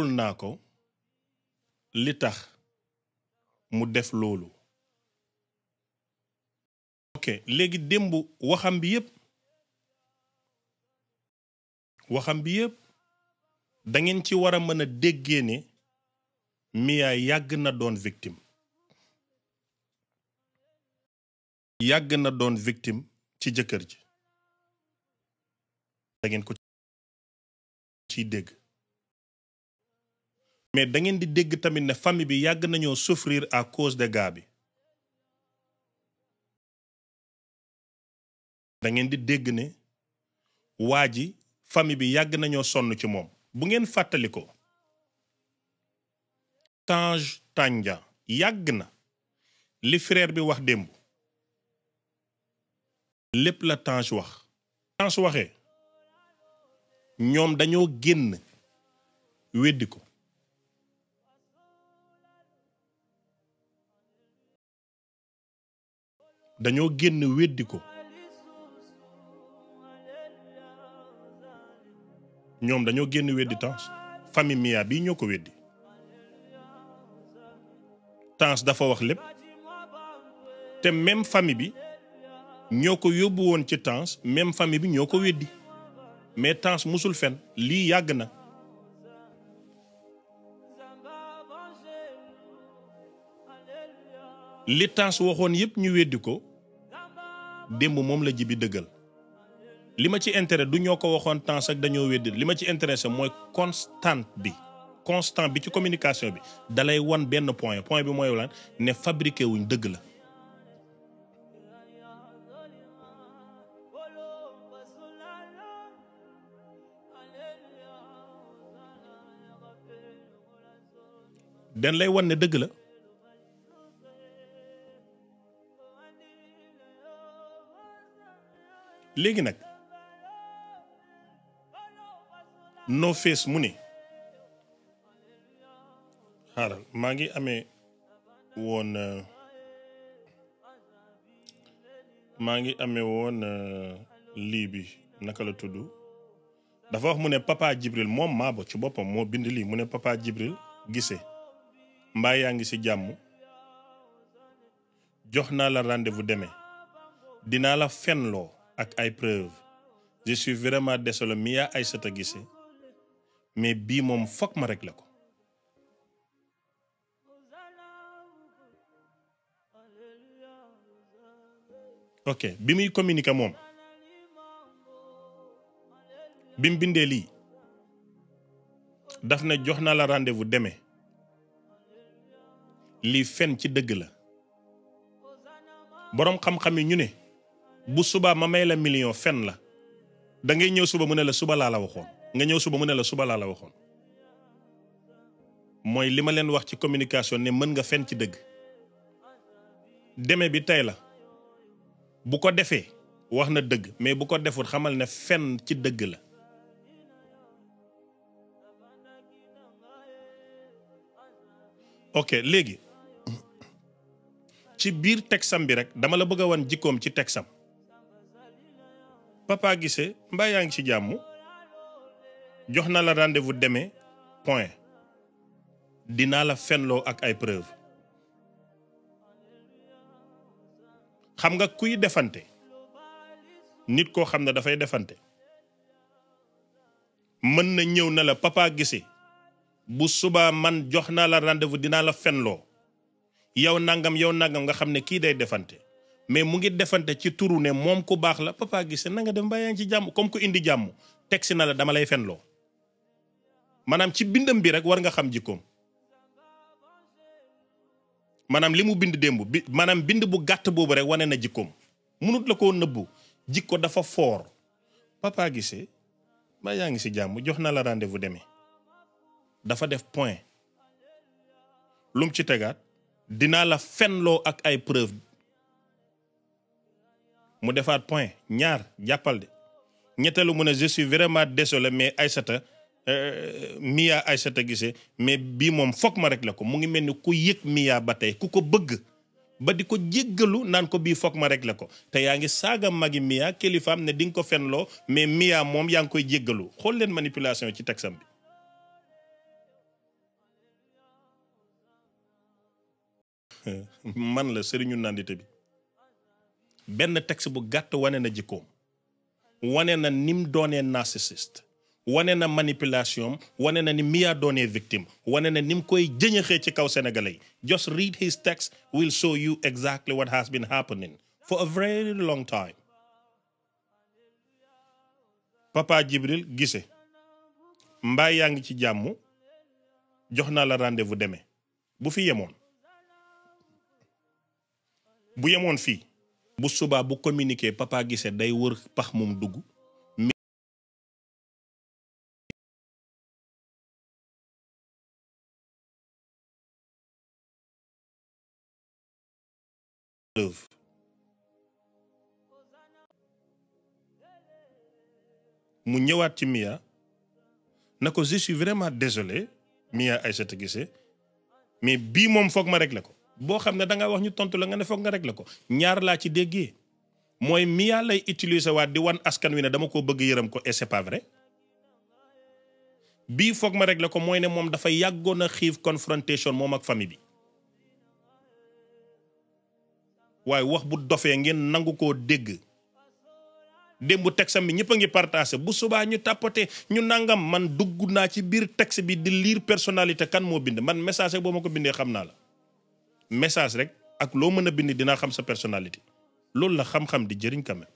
naa ko li tax mu def loolu. ok léegi démb waxam bi yépp da ngeen ci war a mën a déggee ne Mia yàgg na doon victime. yàgg na doon victime ci jëkkër ji. da ngeen ko ciy dégg. mais da ngeen di dégg tamit ne famille bi yàgg nañoo souffrir à cause de gars bi. da ngeen di dégg ne waa ji famille bi yàgg nañoo sonn ci moom. bu ngeen fàttali ko Tange Tandian yàgg na li frère bi wax démb lépp la Tange wax. Tange waxee ñoom dañoo génn weddi ko. dañoo génn weddi ko. ñoom dañoo génn weddi Tange. famille Mia bii ñoo ko weddi. Tange dafa wax lépp te même famille bi ñoo ko yóbbu woon ci Tange même famille bi ñoo ko weddi mais Tange musul fen lii yàgg na. li Tange waxoon yépp ñu weddi ko démb moom la Djiby dëggal. li ma ci intérêt du ñoo ko waxoon Tange ak dañoo weddi li ma ci intéressé mooy constant bi ci communication bi dalay wan benn point bi mooy lan ne fabriqué wuñ dëgg la. den lay wan ne dëgg la. léegi nag No Face mu ni xaaral maa ngi amee woon lii bi naka la tudd dafa wax mu ne Papa Djibril moom Mabo ci boppam moo bind lii mu ne Papa Djibril Guissé mbaa yaa ngi ci jàmm jox naa la rendez-vous demain dinaa la fenloo ak ay preuves je suis vraiment désolé Mia Aïssata Guissé mais bii moom foog ma régler ko. ok bi muy communiquer moom bi mu bindee lii daf na jox naa la rendez-vous demain lii fen ci dëgg la boroom xam-xam yi ñu ne bu subaa ma may la million fen la da ngay ñëw suba mu ne la suba laa la waxoon nga ñëw suba mu ne la suba laa la waxoon mooy li ma leen wax ci communication ne mën nga fen ci dëgg. deme bi tey la bu ko defee wax na dëgg mais bu ko deful xamal ne fen ci dëgg la. ok léegi ci biir texam bi rek dama la bëgg a wan jikkoom ci texam. Papa Guissé mbaa yaa ngi ci jàmm jox na la rendez-vous demain point dinaa la fenloo ak ay preuve. xam nga kuy defante nit koo xam ne dafay defante mën na ñëw na la Papa Guissé bu subaa man jox naa la rendez-vous dinaa la fenloo yow nangam nga xam ne kii day defante mais mu ngi defante ci turu ne moom ku baax la Papa Guissé na nga dem mbaa yaa ngi ci jàmm comme ku indi jàmm teg si na la dama lay fenloo maanaam ci bindam bi rek war nga xam jikkoom. maanaam li mu bind démb bi maanaam bind bu gàtt boobu rek wane na jikkoom munut la koo nëbbu jikko dafa fort. Papa Guissé mbaa yaa ngi ci jàmm jox na la rendez-vous demain dafa def point lum ci tegaat dinaa la fenloo ak ay preuve mu defaat point ñaar jàppal de ñetteelu mu ne je suis vraiment désolé mais Aïssata Mia Aïssata Guissé mais bii moom foog ma rek la ko mu ngi mel ni ku yëg Mia ba tey ku ko bëgg ba di ko jéggalu naan ko bii foog ma rek la ko te yaa ngi saaga magi Mia kilifaam ne di nga ko fenloo mais Mia moom yaa ngi koy jéggalu xool leen manipulation ci texam bi man la sëriñu nandite bi benn texte bu gàtt wane na jikkoom wane na nim doonee narcissiste wane na manipulation wane na ni Mia doonee victime wane na nim koy jëñëxee ci kaw sénégalais just read his text will show you exactly what has been happening for a very long time. Papa Djibril Guissé mbaa yaa ngi ci jàmm jox naa la rendez-vous demain bu fi yemoon fii bu subaa bu communiqué Papa Guissé day wër pax mum dugg mu ñëwaat ci Mia na ko je suis vraiment désolé Mia Aïssata Guissé mais bii moom foog ma régler ko boo xam ne da nga wax ñu tontu la nga ne foog nga régler ko ñaar laa ci déggee mooy Mia lay utiliser waat di wan askan wi ne dama ko bëgg yërëm ko et c'est pas vrai bii foog ma régler ko mooy ne moom dafa yàggoon a xiif confrontation moom ak famille bi waaye wax bu dofee ngeen nangu koo dégg démb texte bi ñëpp a ngi partagé bu subaa ñu tapoté ñu nangam man dugg naa ci biir texte bi di lire personnalité kan moo bind man message rek boo ma ko bindee xam naa la message rek ak loo mën a bind dinaa xam sa personnalité loolu la xam-xam di jëriñ quand même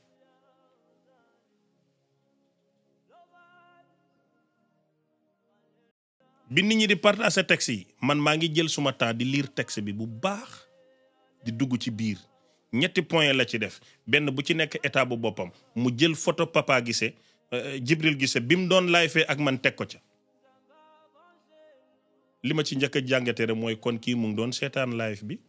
bi nit ñi di partagé texte yi man maa ngi jël suma temps di lire texte bi bu baax di dugg ci biir ñetti point la ci def benn bu ci nekk état bu boppam mu jël photo Papa Guissé Djibril Guissé bi mu doon live ak man teg ko ca li ma ci njëkk a jàngate rek mooy kon kii mu ngi doon seetaan live bi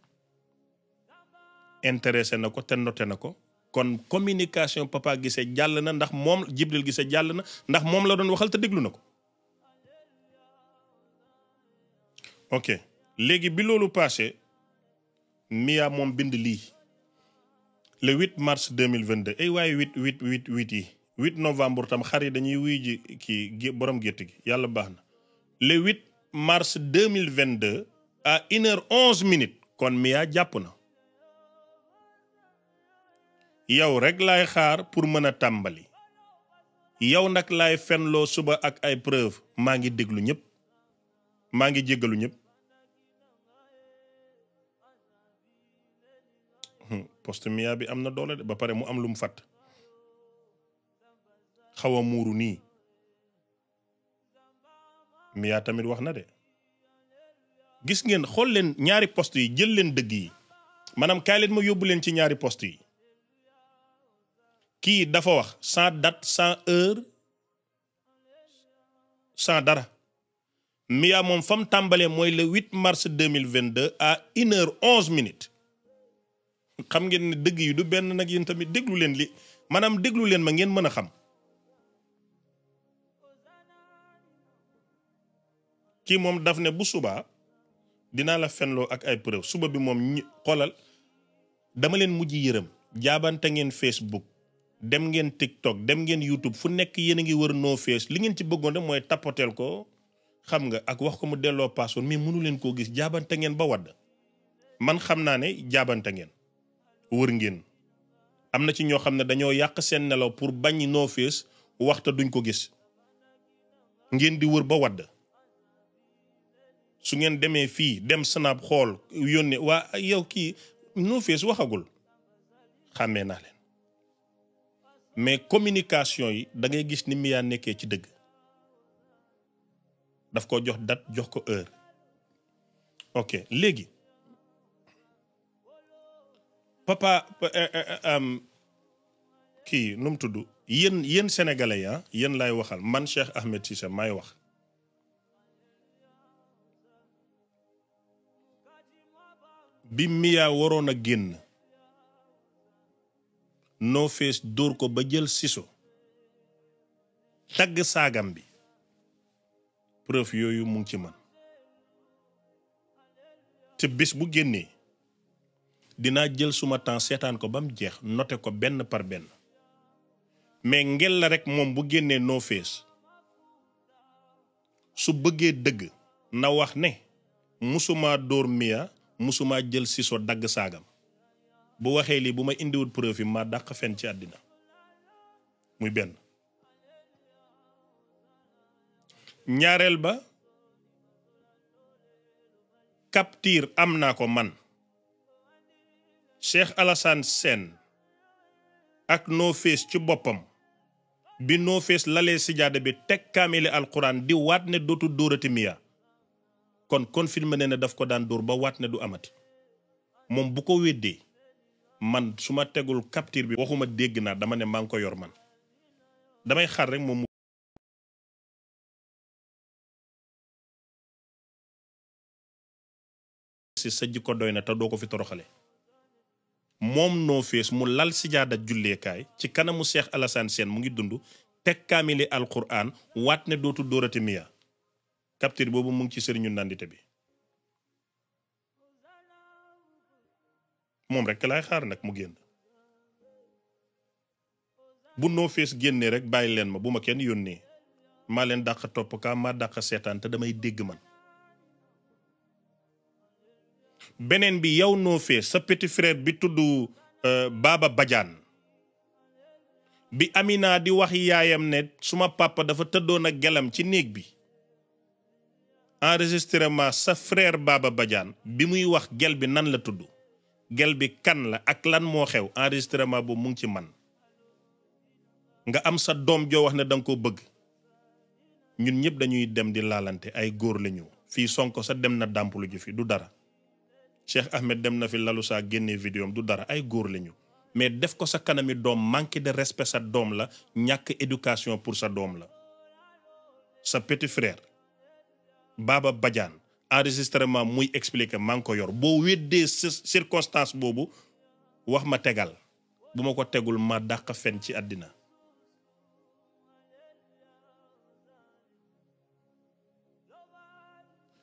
intéressé na ko te noté na ko kon communication Papa Guissé jàll na ndax moom Djibril Guissé jàll na ndax moom la doon waxal te déglu na ko ok léegi bi loolu passé Mia moom bind lii le 8 mars 2022 ay waaye 8 yi 8 novembre tam xar yi dañuy wuy ji kii borom gétt gi yàlla baax na le 8 mars 2022 à 1h11 kon Mia jàpp na yow rek laay xaar pour mën a tàmbali yow nag laay fenloo suba ak ay preuve maa ngi déglu ñëpp maa ngi jéggalu ñëpp poste Mia bi am na doole de ba pare mu am lu mu fàtt xaw a muuru nii Mia tamit wax na de gis ngeen xool leen ñaari poste yi jël leen dëgg yi maanaam kaay leen ma yóbbu leen ci ñaari poste yi kii dafa wax sans date sans heure sans dara Mia moom fa mu tàmbalee mooy le 8 mars 2022 à 1h11 xam ngeen ne dëgg yi du benn nag yéen tamit déglu leen li maanaam déglu leen ma ngeen mën a xam kii moom daf ne bu subaa dinaa la fenloo ak ay preuve suba bi moom xoolal dama leen mujj yërëm jaabante ngeen Facebook dem ngeen TikTok dem ngeen YouTube fu nekk yéen a ngi wër No Face li ngeen ci bëggoon rek mooy tappoteel ko xam nga ak wax ko mu delloo password mais mënu leen koo gis jaabante ngeen ba wadd man xam naa ne jaabante ngeen wër ngeen am na ci ñoo xam ne dañoo yàq seen nelaw pour bañ No Face waxta duñ ko gis ngeen di wër ba wadd su ngeen demee fii dem Snap xool yónnee waa yow kii No Face waxagul xàmmee naa leen mais communication yi da ngay gis ni Mia nekkee ci dëgg daf ko jox date jox ko heure ok léegi papa kii nu mu tudd yéen sénégalais ya yéen laay waxal man Cheikh Ahmed Cissé maay wax bi Mia waroon a génn No Face dóor ko ba jël siso tagg saagam bi preuve yooyu mu ngi ci man te bis bu génnee dinaa jël suma temps seetaan ko ba mu jeex noté ko benn par benn mais ngel la rek moom bu génnee No Face su bëggee dëgg na wax ne musuma dóor Mia musuma jël siso dagg saagam bu waxee lii bu ma indiwul preuve yi ma dàq fen ci àddina muy benn. ñaareel ba capture am naa ko man Cheikh Alassane Sène ak No Face ci boppam bi No Face lalee sijaada bi teg kaamili alquran di waat ne dootu dóorati Mia kon confirmé ne daf ko daan dóor ba waat ne du amati moom bu ko weddee man su ma tegul capture bi waxuma dégg naa dama ne maa ngi ko yor man damay xaar rek moom si sa jikko doy na te doo ko fi toroxale moom No Face mu lal sijaada julleekaay ci kanamu Cheikh Alassane Sène mu ngi dund teg kaamili alquran waat ne dootu dóorati Mia capture boobu mu ngi ci sëriñu nandite bi moom rek laay xaar nag mu génn bu No Face génnee rek bàyyi leen ma bu ma kenn yónnee maa leen dàq topp kaa maa dàq seetaan te damay dégg man. beneen bi yow No Face sa petit frère bi tudd Baba Badiane bi Amina di wax yaayam ne suma papa dafa tëddoon ak gelam ci néeg bi enregistrement sa frère Baba Badiane bi muy wax gel bi nan la tudd gel bi kan la ak lan moo xew enregistrement boobu mu ngi ci man nga am sa doom joo wax ne danga ko bëgg ñun ñëpp dañuy dem di laalante ay góor lañu fii Sonko sa dem na dàmpulu ji fi du dara Cheikh Ahmed dem na fi lalu saa génnee vidéo am du dara ay góor lañu mais def ko sa kanami doom manque de respect sa doom la ñàkk éducation pour sa doom la sa petit frère Baba Badiane enregistrement muy expliquer maa ngi ko yor boo weddee circonstance boobu wax ma tegal bu ma ko tegul ma dàq fen ci àddina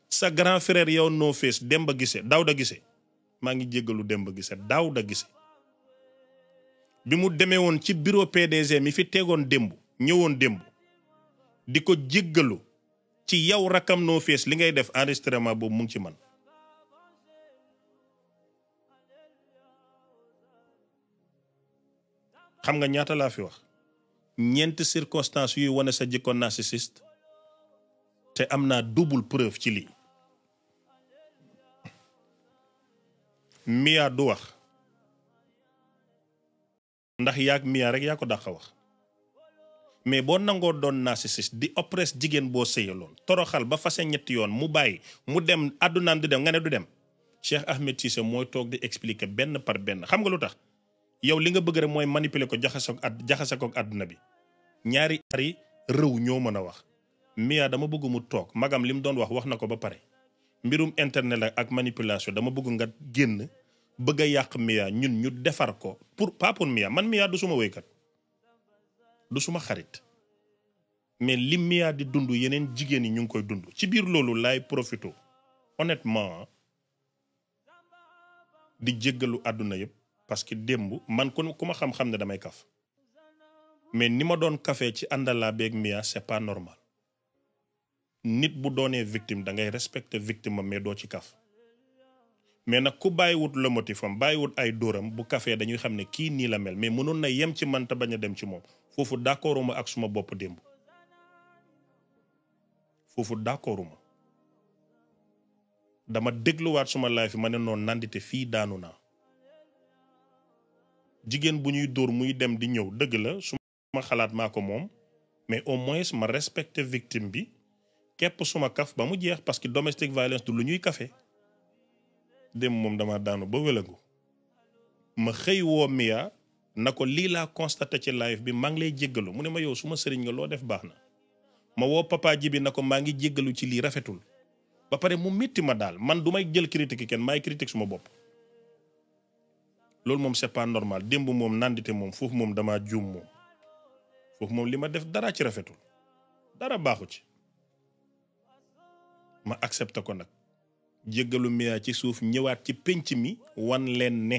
sa grand frère yow No Face Demba Guissé Daouda Guissé maa ngi jéggalu Demba Guissé Daouda Guissé bi mu demee woon ci bureau PDG mi fi tegoon démb ñëwoon démb di ko jéggalu ci yow rakam No Face li ngay def enregistrement boobu mu ngi ci man xam nga ñaata laa fi wax ñeenti circonstances yuy wane sa jikko narcissiste te am naa double preuve ci lii Mia du wax ndax yaag Mia rek yaa ko dàq wax mais boo nangoo doon narcissiste di oppresse jigéen boo sëyaloon toroxal ba fase ñetti yoon mu bàyyi mu dem àddunaam di dem nga ne du dem Cheikh Ahmed Cissé mooy toog di expliquer benn par benn xam nga lu tax yow li nga bëgg rek mooy manipuler ko jaxase ko àdduna bi ñaari ari rëw ñoo mën a wax Mia dama bëgg mu toog magam li mu doon wax na ko ba pare mbirum internet la ak manipulation dama bëgg nga génn bëgg a yàq Mia ñun ñu defar ko pas pour Mia man Mia du suma woykat du suma xarit mais li Mia di dund yeneen jigéen yi ñu ngi koy dund ci biir loolu laay profito honnêtement di jéggalu àdduna yëpp parce que démb man ku ma xam-xam ne damay kaf mais ni ma doon kafee ci àndalaa beeg Mia c'est pas normal nit bu doonee victime da ngay respecter victime mais doo ci kaf mais nag ku bàyyiwut le motif am bàyyiwut ay dóoram bu kafee dañuy xam ne kii nii la mel mais mënoon na yem ci man te bañ a dem ci moom foofu d'accorduma ak suma bopp démb foofu d'accorduma dama dégluwaat suma life ma ne noonu nandite fii daanu naa jigéen bu ñuy dóor muy dem di ñëw dëgg la suma xalaat maa ko moom mais au moins ma respecter victime bi képp suma kaf ba mu jeex parce que domestic violence du lu ñuy kafe dem moom dama daanu ba wélagu ma xëy woo Mia na ko lii laa constaté ci live bi maa ngi lay jéggalu mu ne ma yow suma sëriñ nga loo def baax na ma woo papa ji bi na ko maa ngi jéggalu ci lii rafetul ba pare mu métti ma daal man du may jël critique kenn maay critique suma bopp loolu moom c'est pas normal démb moom nandite moom foofu moom damaa juum moom foofu moom li ma def dara ci rafetul dara baaxu ci ma accepté ko nag jéggalu Mia ci suuf ñëwaat ci pénc mi wan leen ne